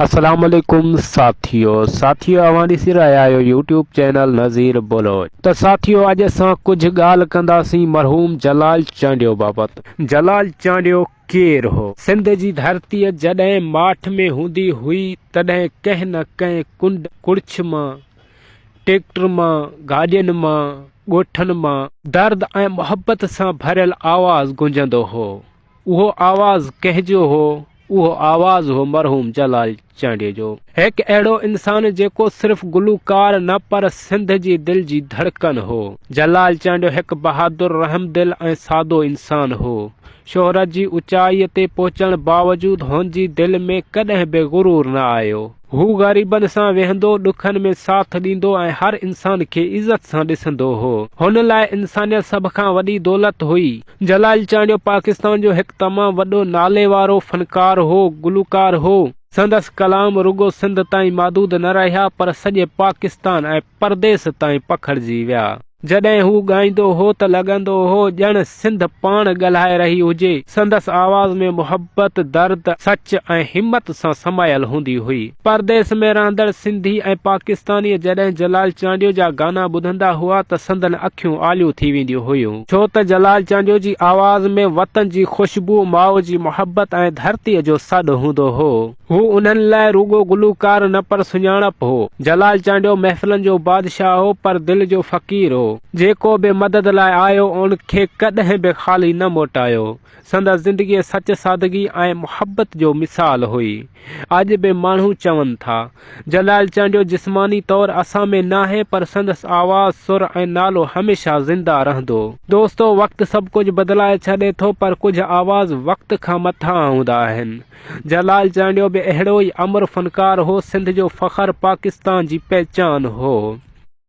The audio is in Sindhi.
السلام عليڪم ساٿيو ساٿيو اوهان ڏسي رهيا آهيو يوٽيوب چينل نظير بلوچ ته ساٿيو اڄ اسان ڪجهه ڳالهه ڪنداسين مرحوم جلال چانڊيو بابت. جلال چانڊيو ڪير هو؟ سنڌ جي ڌرتيء جڏهن ماٺ ۾ هوندي هئي تڏهن ڪنهن نه ڪنهن ڪنڊ ڪڙڇ مان، ٽيڪٽر مان، گاڏين مان، ڳوٺن مان، درد ۽ محبت سان ڀريل آواز گونجندو هو. اهو آواز ڪنهن جو هو؟ اهو آواز هو مرحوم جلال چانڊيي جو. هڪ اهڙو انسان جيڪو صرف گلوڪار نه پر سنڌ جي دل جي ڌڙڪن هو. جلال چانڊيو هڪ بهادر، رحمدل ۽ سادو انسان هو. شهرت جي اوچائيء تي پهچڻ باوجود هن جي دل ۾ ڪڏهن به غرور نه آيو. هو غريبن سان ويهندو، ڏکن ۾ ساٿ ڏيندو ۽ هر انسان کي عزت سان ڏسندو هو. هن لاء انسانيت سڀ کان وڏي دولت هئي. جلال چانڊيو پاڪستان جو هڪ تمام وڏو ناليوارو فنڪار هو، گلوڪار هو. سندس ڪلام رڳو سنڌ تائين محدود نه رهيا پر سڄي پاڪستان ۽ پرديس تائين پکڙجي ويا. جڏهن هو ڳائيندو هو ته لڳندو هو ڄڻ سنڌ پاڻ ڳالهائي رهي هجي. سندس آواز ۾ محبت، درد، سچ ۽ همت سان سمايل هوندي هئي. پرديس ۾ رهندڙ سنڌي ۽ پاڪستاني جڏهن جلال چانڊيو جا گانا ٻڌندا هئا ته سندن اکيون آليون ٿي وينديون هيون. ڇو ته جلال چانڊيو جي آواز ۾ وطن جي خوشبو، ماء جي محبت ۽ ڌرتيء جو سڏ هوندو هو. هو انهن لاء رڳو گلوڪار نه پر سڃاڻپ هو. جلال چانڊيو محفلن جو بادشاهه هو پر دل جو فقير هو. جيڪو به مدد لاء آيو ان کي ڪڏهن به خالي نه موٽايو. سندس زندگي سچ، سادگي ۽ محبت جو مثال هئي. اڄ به ماڻهو چون ٿا. جلال چانڊيو جسماني طور اسان ۾ ناهي پر سندس آواز، سر ۽ نالو هميشه زنده رهندو. دوستو وقت سڀ ڪجهه بدلائي ڇڏي ٿو پر ڪجهه آواز وقت کان مٿانهن هوندا آهن. جلال چانڊيو به اهڙو ئي امر فنڪار هو، سنڌ جو فخر، پاڪستان جي پهچان هو.